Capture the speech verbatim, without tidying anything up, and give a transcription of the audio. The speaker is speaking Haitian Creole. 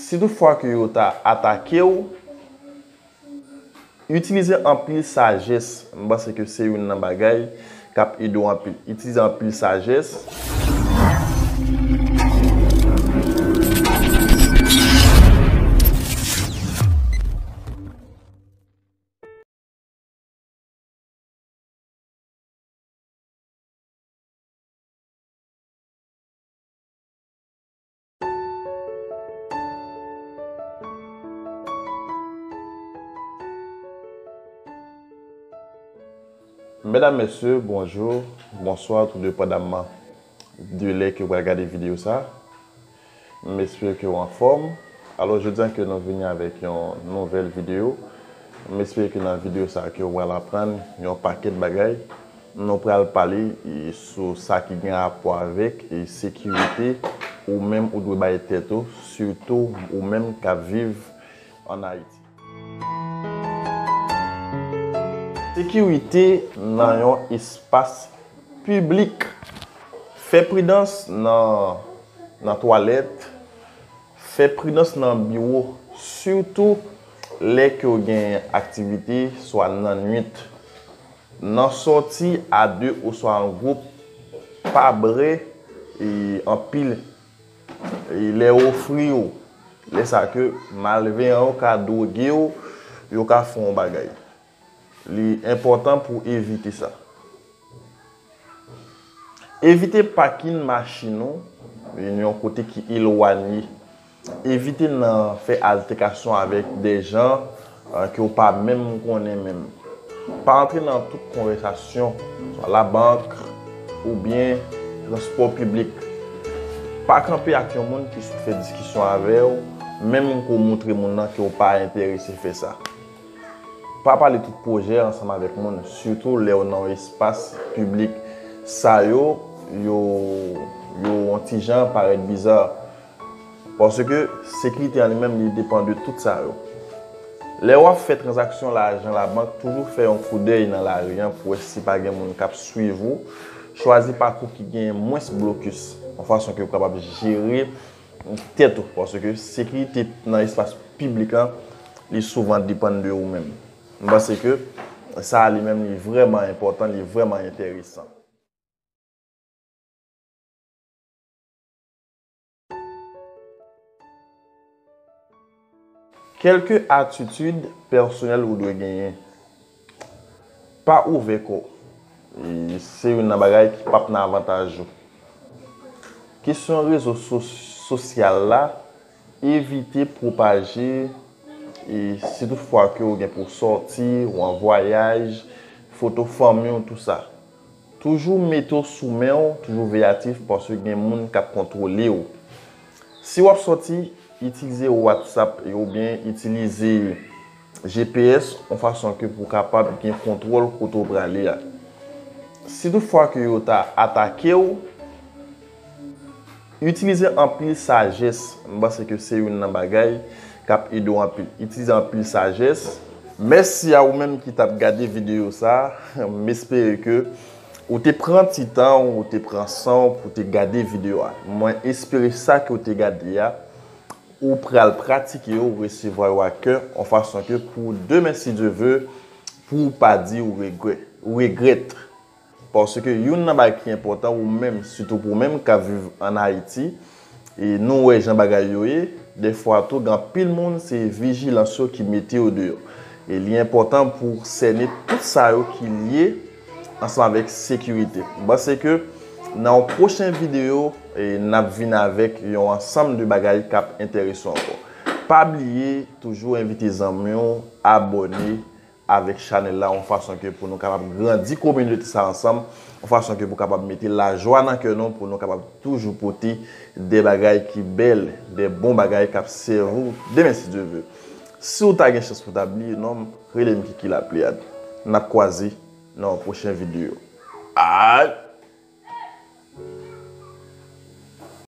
Si toutfwa ke yo ta atake w, itilize anpil sajès. M panse ke se youn nan bagay k ap ede w anpil. Itilize anpil sajès. Medam, mesye, bonjou, bonswa, tou depandaman de lè ke w pral gade videyo sa. M espere ke w anfòm. Alò, jodi a ke nou vini avèk yon nouvèl videyo. M espere ke nan videyo sa ke w pral aprann yon pakèt bagay. Nou pral pale, e, sou sa ki gen rapò avèk, e, sekirite ou menm ou dwe bay tèt ou, sitou ou menm k ap viv ann Ayiti. Sekirite nan yon espas piblik. Fè pridans nan, nan twalèt, fè pridans nan biwo, sitou lè ke w gen aktivite, swa nan nuit. Nan sòti a de oswa an gwoup, pa bre, e, anpil. E, lè yo ofri w, lè sa ke malveyan yo ka dwoge w, yo ka fè yon bagay. Li enpòtan pou w evite sa. Evite pakin machin ou, e, nan yon kote ki elwanye. Evite nan fè altèkasyon avèk de jan, e, ke w pa menm konnen menm. Pa antre nan tout konvèsasyon, swa labank oubyen transpò piblik. Pa kanpe ak yon moun ki sot fè diskisyon avè w, menm ke w montre moun nan ke w pa enterese fè sa. Pa pale tout pwojè ansanm avèk moun, sitou lè w nan yon espas piblik. Sa yo, yo, yo yon ti jan parèt biza. Paske sekirite an li menm, li depann de tout sa yo. Lè w ap fè tranzaksyon lajan labank, toujou fè yon koudèy nan lari an pou wè si pa gen moun k ap swiv ou. Chwazi pakou ki gen mwens blokis, yon fason ke w kapab jere tèt ou, paske sekirite nan espas piblik lan, li souvan depann de ou menm. M panse ke sa a li menm, li vrèman enpòtan, li vrèman enteresan. Kèlke atitid pèsonèl ou dwe genyen. Pa ouvè kò w. E se youn nan bagay ki p ap nan avantaj ou. Kesyon rezo so-, sosyal la, evite pwopaje, e si toutfwa ke w gen pou w sòti, ou an vwayaj, foto fanmi w, tou sa. Toujou mete w sou men w, toujou veyatif, paske gen moun k ap kontwole w. Si w ap sòti, itilize WhatsApp oubyen itilize G P S yon fason ke pou w kapab gen kontwòl kote w prale a. Si toutfwa ke yo ta atake w, itilize anpil sajès. M panse ke se youn nan bagay k ap ede w anpil. Itilize anpil sajès. Mèsi a ou menm ki t ap gade videyo sa. M espere ke ou te pran ti tan, ou te pran san w pou te gade videyo a. Mwen espere sa ke w te gade a, ou pral pratike yo, ou resevwa yo ak kè, yon fason ke pou demen, si Dye ve, pou w pa di ou regrè-, ou regrèt. Paske youn nan bagay ki enpòtan, ou menm, sitou pou ou menm k ap viv ann Ayiti, e nou wè jan bagay yo ye, dèfwa tou, gen anpil moun, se vijilans yo ki mete yo deyò. E li enpòtan pou w sène tout sa yo ki lye ansanm avèk sekirite. M panse ke nan yon pwochen videyo, e, n ap vin avèk yon ansanm de bagay k ap enterese w ankò. Pa bliye, toujou envite zanmi w abòne avèk chanèl la, yon fason ke pou nou kapab grandi kominote sa ansanm, yon fason ke pou kapab mete lajwa nan kè nou, pou nou kapab toujou pote de bagay ki bèl, de bon bagay k ap sèvi w demen, si Dye ve. Si w ta gen chans pou w ta bliye non m, rele m Kiki Lapliyad. N ap kwaze nan yon pwochen videyo. Ay!